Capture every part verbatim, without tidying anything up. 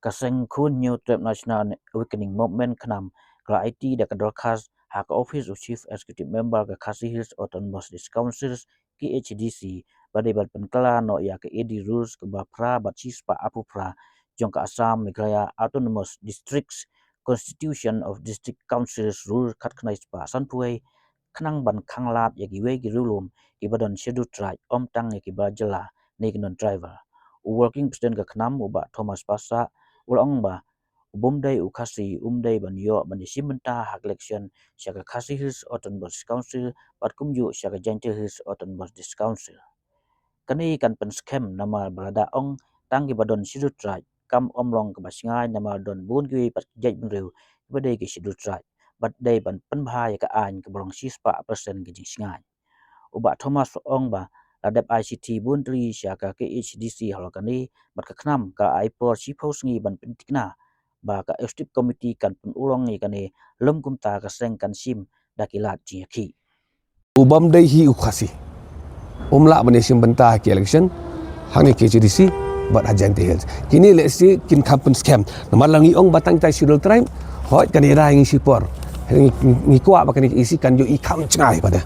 Ka seng khun Hynñiewtrep National Awakening Movement KHNAM ka la aiti da ka dorkhas ha ka office u Chief Executive Member ka Khasi Hills Autonomous District Council, K H D C, ba dei ban pynkylla noh ïa ka A D Rules kaba phra bad shispah arphew phra jong ka Assam Meghalaya Autonomous Districts Constitution of District Councils Rule khatkhyndai spah sanphew wei, khnang ban khanglad ïa kiwei ki riewlum kiba don Scheduled Tribe, ym tang ïa kiba jylla ne ki non-tribal. U Working President ka KHNAM, u Bah Thomas Passah, u la ong ba u bym dei u Khasi um dei ban ïoh ban ïashim bynta ha ka election sha ka Khasi Hills Autonomous Council bad kumjuh sha ka Jaintia Hills Autonomous District Council. Kane kan pynskhem namar ba lada ong tang kiba don Scheduled Tribe, kam ym long kaba shngaiñ namar don bun kiwei pat ki jaitbynriew kiba dei ki Scheduled Tribe bad dei ban pynbha ïa ka aiñ kaba long shispah percent ka jingshngaiñ. U Bah Thomas u ong ba la dep ai shithi bun tylli sha ka K H D C halor kane bad ka KHNAM ka la ai por shiphew sngi ban pynthikna ba ka Executive Committee kan pynurlong ïa kane lym kumta ka seng kan shim da ki lad jingïakhih. U bym dei hi u Khasi um lah ban ïashim bynta ha ki election hangne K H D C bad ha Jaintia Hills. Kine lehse kin kham pynskhem namar la ngi ong ba tang tai Scheduled Tribe, hooid kan ïada ïa ngi shipor. Ngi, ngi kwah ba kane ka E C kan ïohi kham jngai ba da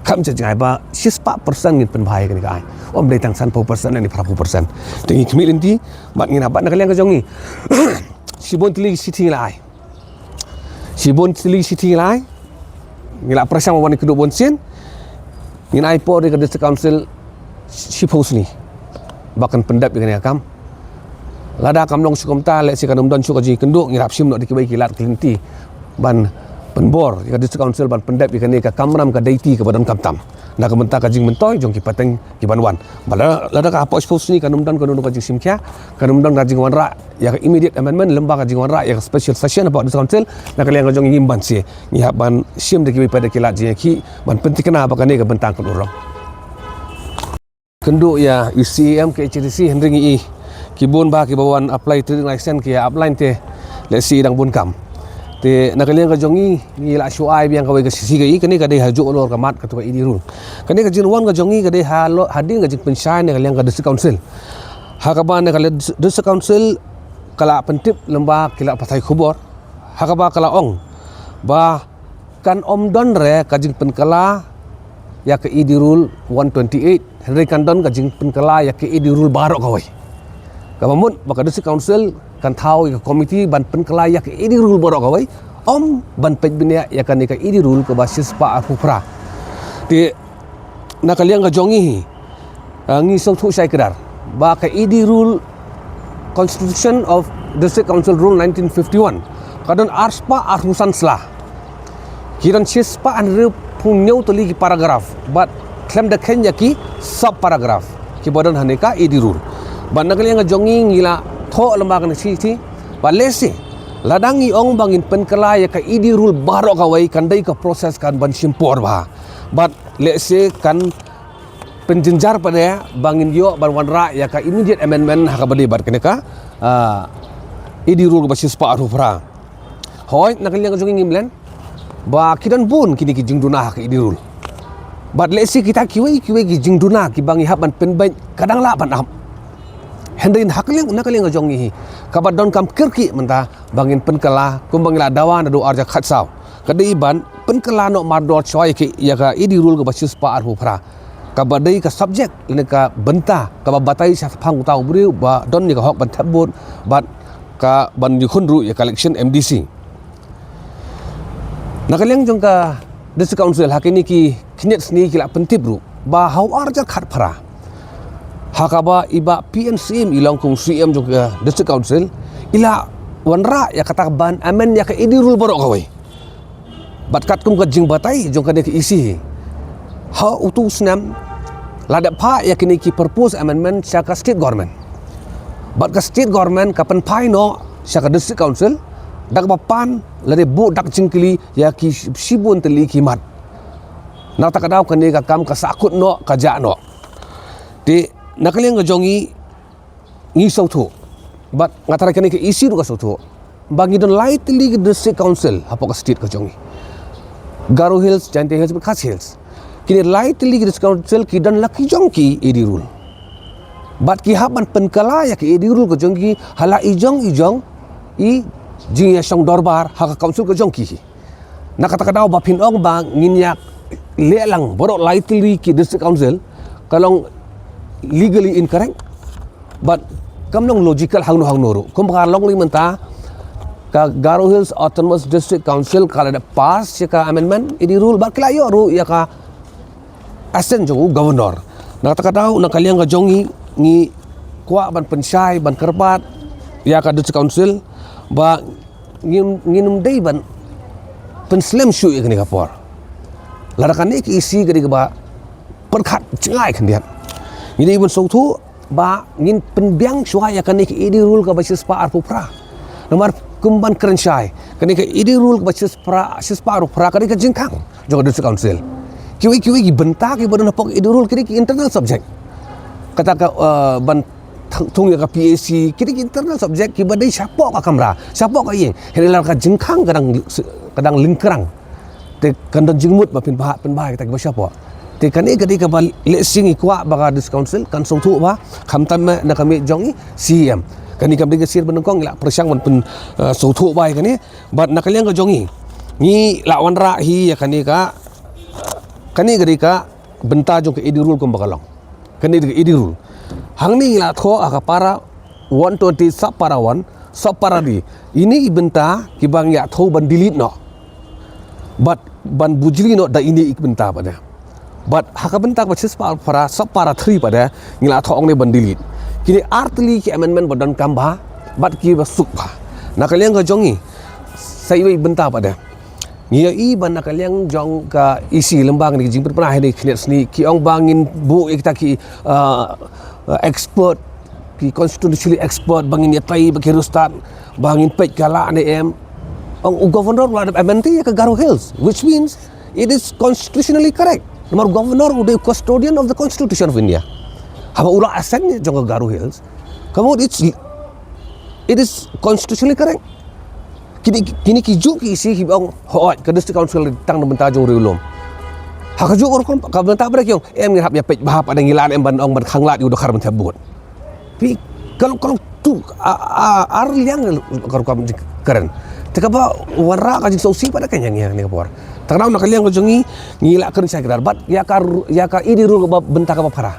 kham jngai ba shispah percent ngin pynbha ïa kane ka aiñ. Ym dei tang sanphew percent ne phraphew percent. Te ngi khmih lynti bad ngin hap bad na ka liang ka jong ngi. Shibun tylli ki shithi ngi la ai. Shibun tylli ki shithi ngi la ai. Ngi la pyrshang wan ïakynduh bun sien. Ngin ai por ïa ka District Council shiphew sngi ba kan pyndep ïa kane ka kam. Lada kam long shu kumta lehse kan ym don shuh ka jingïakynduh, ngi hap shim noh da kiwei ki lad ki lynti ban pynbor ïa ka District Council ban pyndep ïa kane ka kamram ka deiti kaba donkam tam na ka bynta ka jingmyntoi jong ki pateng ki ban wan. Ba la, lada ka hapoh shiphew sngi kan ym don, kan ym don ka jingshim khia, kan ym don ka jingwanrah ïa ka immediate amendment lyngba ka jingwanrah ïa ka special session hapoh District Council, na ka liang ka jong ngi ngim banse. Ngi hap ban shim da kiwei pat da ki lad jingïakhih ban pynthikna ba kane ka bynta kan urlong. Kynduh ïa u C E M K H D C hynrei ngi i ki bun ba kiba wan apply trading license ki ïa apply te lehse dang bun kam. Te na ka liang ka jong ngi ngi la shu ai biang kawei ka shithi ka i, kane ka dei ha juh halor ka mat katu ka A D rule. Kane ka jingwan ka jong ngi ka dei halor hadien ka jingpynshai na ka liang ka District Council. Ha kaba na ka liang District Council ka la pyntip lyngba ki lad pathai khubor ha kaba ka la ong ba kan ym don re ka jingpynkylla ïa ka A D rule one twenty-eight, hynrei kan don ka jingpynkylla ïa ka A D rule baroh kawei. Kaba mut ba ka District Council kan thaw ïa ka committee ban pynkylla ïa ka A D rule baroh kawei, ym ban peit bniah ïa kane ka A D rule kaba shispah arphew phra. Te na ka liang ka jong ngi hi, ah, ngi sngewthuh shai kdar ba ka A D rule, Constitution of District Council Rule nineteen fifty-one ka don arspah arphew san sla. Ki don shispah hynriewphew hynñiew tylli ki paragraph bad khlem da kheiñ ïa ki sub paragraph kiba don ha kane ka A D rule. Bad na ka liang ka jong ngi ngi la thoh lyngba kane ka shithi ba lehse lada ngi ong ba ngin pynkylla ïa ka A D rule baroh kawei kan dei ka process kan ban shim por bha. Bad lehse kan pynjynjar pat de ba ngin ïoh ban wanrah ïa ka immediate amendment ha kaba dei bad kane ka, ah, A D rule kaba shispah arphew phra. Hooid na ka liang ka jong ngi ngim len ba ki don bun kine ki jingduna ha ka A D rule. Bad lehse kita kiwei kiwei ki jingduna kiba ngi hap ban pynbeit ka dang lah ban ap. Hynrei na ka liang, na ka liang ka jong ngi hi kaba donkam kyrkieh mynta ba ngin pynkylla kumba ngi la dawa naduh arhajar khatsaw ka dei ban pynkylla noh mardor shuwa ïa ka A D rule kaba shispah arphew phra kaba dei ka subject lane ka bynta kaba batai shaphang uta u briew ba don ïa ka hok ban thep vote bad ka ban ïakhun ruh ïa ka election M D C. Na ka liang jong ka District Council ha kine ki khyndiat sngi ki la pyntip ruh ba ha u arhajar khatphra ha kaba i Bah P N Syiem i long kum u Syiem jong ka District Council i la wanrah ïa kata ban amend ïa ka A D rule baroh kawei. Bad katkum ka jingbatai jong kane ka E C hi, ha utu u snem la dep phah ïa kine ki proposed amendment sha ka state government. Bad ka state government ka pynphai noh sha ka District Council da kaba pan lane buh dak jingkylli ïa ki shibun tylli ki mat. Na kata ka daw kane ka kam ka sahkut noh, ka jah noh. Te na ka liang ka jong ngi ngi sngewthuh bad nga tharai kane ka E C ruh ka sngewthuh ba ngi don lai tylli ki District Council hapoh ka state ka jong ngi. Garo Hills, Jaintia Hills bad Khasi Hills. Kine lai tylli ki District Council ki don la ki jong ki A D rule. Bad ki hap ban pynkylla ïa ka AD rule ka jong ki ha la i jong i jong i jingïashong dorbar ha ka council ka jong ki. Na kata ka daw ba phin ong ba ngin ïa leh lang baroh lai tylli ki district council, ka long legally incorrect. Bad kam long logical hangno hangno ruh. Kumba ka long ri mynta, ka Garo Hills Autonomous District Council ka la dep pass ïa ka amendment AD rule, bad ki la ïoh ruh ïa ka assent jong u governor. Na kata ka daw, na ka liang ka jong ngi, ngi kwah ban pynshai, ban kyrpad ïa ka district council ba ngin, ngin ym dei ban pynslem shuh ïa kane ka por. Lada kane ka EC ka dei kaba pyrkhat jngai khyndiat, ngi dei ban sngewthuh ba ngin pynbiang shuwa ïa kane ka AD rule kaba shispah arphew phra. Namar kum ban kren shai, kane ka AD rule kaba shispah, shispah arphew phra ka dei ka jingkhang jong ka district council. Kiwei kiwei ki bynta kiba don hapoh ka AD rule ki dei ki internal subject. Kata ka, eh, ban thung, thung ïa ka PAC, ki dei ki internal subject kiba dei shapoh ka kamra, shapoh ka ïing. Hynrei lada ka jingkhang ka dang, ka dang lyngkrang, te kan don jingmut ba phin bha, phin bha ïa kita kiba shapoh. Te kane ka dei kaba lehse ngi kwah ba ka district council kan sngewthuh bha, khamtam na ka miej jong i CEM. Kane kam dei ka sir ba nyngkong, ngi la pyrshang ban pyn, eh, sngewthuh bha ïa kane. Bad na ka liang ka jong i, ngi la wanrah hi ïa kane ka, kane ka dei ka bynta jong ka AD rule kumba ka long. Kane ka AD rule, hangne ngi la thoh ha ka para one twenty sub para one, sub para D. Ine i bynta kiba ngi ïathuh ban delete noh, bad ban bujli noh da ine i bynta pat de. Bad ha ka bynta kaba shispah phra, sub para three pat de, ngi la thoh hangne ban delete. Kine ar tylli ki amendment ba donkam bha bad kiba suk bha. Na ka liang ka jong i, sa iwei i bynta pat de, ngi ïohi ba na ka liang jong ka EC lyngba kane ka jingpynpaw ha kine ki khyndiat sngi, ki ong ba ngin buh ïa kita ki, ah, ah, expert, ki constitutionally expert, ba ngin ïatai bad ki riewstad, ba ngin peit ka lah ne em. Ong u governor u la dep amend ïa ka Garo Hills, which means it is constitutionally correct. Namar governor u dei custodian of the Constitution of India. Haba u la assent ïa jong ka Garo Hills, ka mut it's, it is constitutionally correct. Kine, kine ki juh ki EC kiba ong, hooid, ka district council tang na bynta jong u riewlum. Ha ka juh ka rukom, ka bynta ba ki ong, em, ngin hap ïa peit bha pat de, ngi lah ne em ban ong ban khanglad ïa u dkhar ban thep vote. Phi, ka long, ka long tu, a, a, ar liang ka rukom jingkren. Te kaba wanrah ka jingsngewsih pat de ka ïa ngi ha kane ka por. Te ka daw na ka liang ka jong ngi, ngi la kren shai kdar bad ïa ka ru-, ïa ka AD rule kaba bynta kaba phra.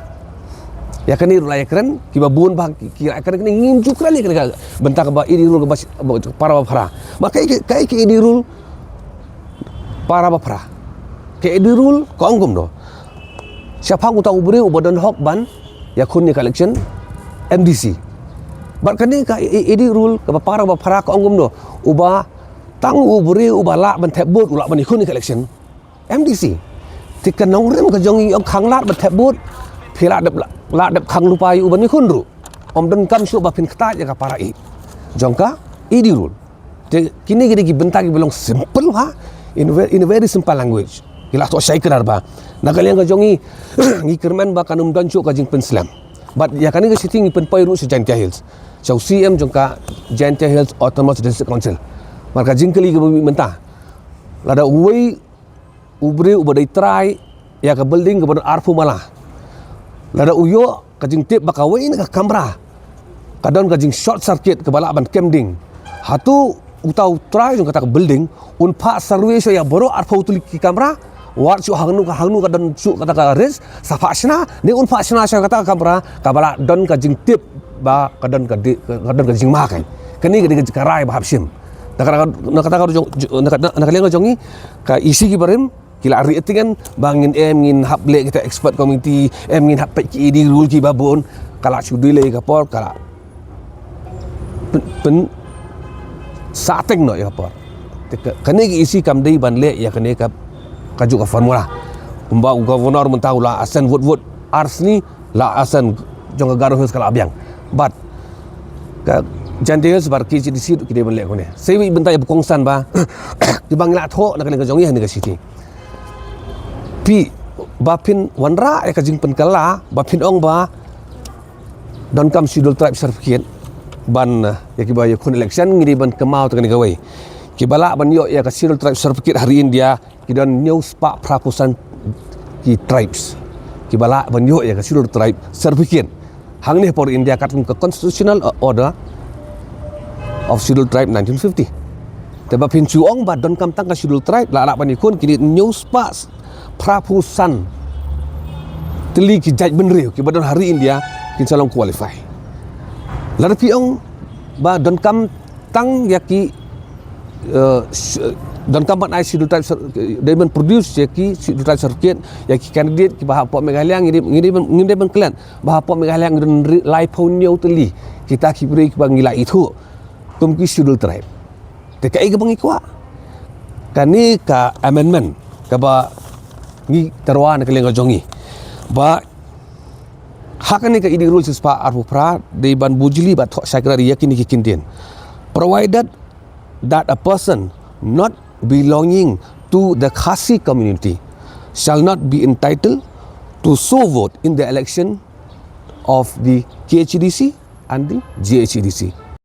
Ïa kane ruh la ïakren, kiba bun bha ki, ki la ïakren, kane ngim ju kren ïa kane ka bynta kaba AD rule kaba sh-, ba, para ba phra. Ma kaei, kaei ka AD rule para ba phra. Ka AD rule ka ong kumno? Shaphang uta u briew uba don hok ban ïakhun ïa ka election MDC. Bad kane ka A-, AD rule kaba para ba phra ka ong kumno? Uba tang u briew uba lah ban thep vote u lah ban ïakhun ïa ka election MDC. Te ka nongrim ka jong i ong khanglad ban thep vote, phi lah dep, lah dep khang lypa ïa u ban ïakhun ruh. Ym donkam shuh ba phin kyntait ïa ka para i jong ka AD rule. Te kine ki dei ki bynta kiba long simple ha, in ve-, in a very simple language. Ki la thoh shai kdar bha. Na ka liang ka jong i, ngi kyrmen ba kan ym don shuh ka jingpynslem. Bad ïa kane ka shithi ngi pynpoi ruh sha Jaintia Hills, sha u CEM jong ka Jaintia Hills Autonomous District Council. Namar ka jingkylli kaba mih mynta, lada uwei u briew uba dei trai ïa ka building kaba don arphew mala, lada u ïoh ka jingtip ba kawei na ka kamra ka don ka jing short circuit kaba lah ban kem ding, hato uta u trai jong kata ka building un phah survey shuwa ïa baroh arphew tylli ki kamra, wat shuh hangno ka, hangno ka don shuh kata ka risk, sa phah shna, ne un phah shna shuwa kata ka kamra kaba lah don ka jingtip ba ka don ka di-, ka don ka jingma kein. Kane ka dei ka rai ba hap shim. Na ka, na kata ka jong, na ka, na ka liang ka jong i, ka EC kiba rim ki la rieh tyngen ba ngin em, ngin hap leh kita expert committee, em, ngin hap peit ki AD rule kiba bun. Ka la shu delay ka por, ka la pyn, pyn sateng noh ïa ka por. Te ka, kane ka EC kam dei ban leh ïa kane ka, ka juh ka formula. Kumba u governor mynta u la assent vote, vote ar sngi, la assent jong ka Garo Hills ka la biang. Bad ka Jaintia Hills bad KHADC ki dei ban leh kumne. Sa iwei i bynta iba kongsan ba, kiba ngi la thoh na ka liang ka jong i ha kane ka shithi, phi, ba phin wanrah ïa ka jingpynkylla, ba phin ong ba donkam Scheduled Tribe certificate ban, eh, ïa kiba ïakhun election, ngi dei ban kynmaw te kane kawei. Kiba lah ban ïoh ïa ka Scheduled Tribe certificate ha ri India ki don hynñiew spah phra phew san ki tribes kiba lah ban ïoh ïa ka Scheduled Tribe certificate. hangne por India katkum ka constitutional order of Scheduled Tribe nineteen fifty. Te ba phin shu ong ba donkam tang ka Scheduled Tribe, la lah ban ïakhun kine hynñiew spah phra phew san tylli ki jaitbynriew kiba don ha ri India kin sa long qualify. Lada phi ong ba donkam tang ïa ki, eh, sh- donkam ban ai Scheduled Tribe cer- dei ban produce ïa ki Scheduled Tribe certificate ïa ki candidate kiba hapoh Meghalaya. Ngi dei ngi dei ban- ngi dei ban klet ba hapoh Meghalaya ngi don ri- laiphew hynñiew tylli kita ki briew kiba ngi la ithuh kum ki Scheduled Tribe. Te kaei kaba ngi kwah? Kane ka amendment kaba ngi tyrwa na ka liang ka jong ngi ba ha kane ka edict rule shispah arphew phra dei ban bujli ba thoh shakri ïa kine ki kyntien, provided that a person not belonging to the Khasi community shall not be entitled to sow vote in the election of the K H A D C and the G H A D C.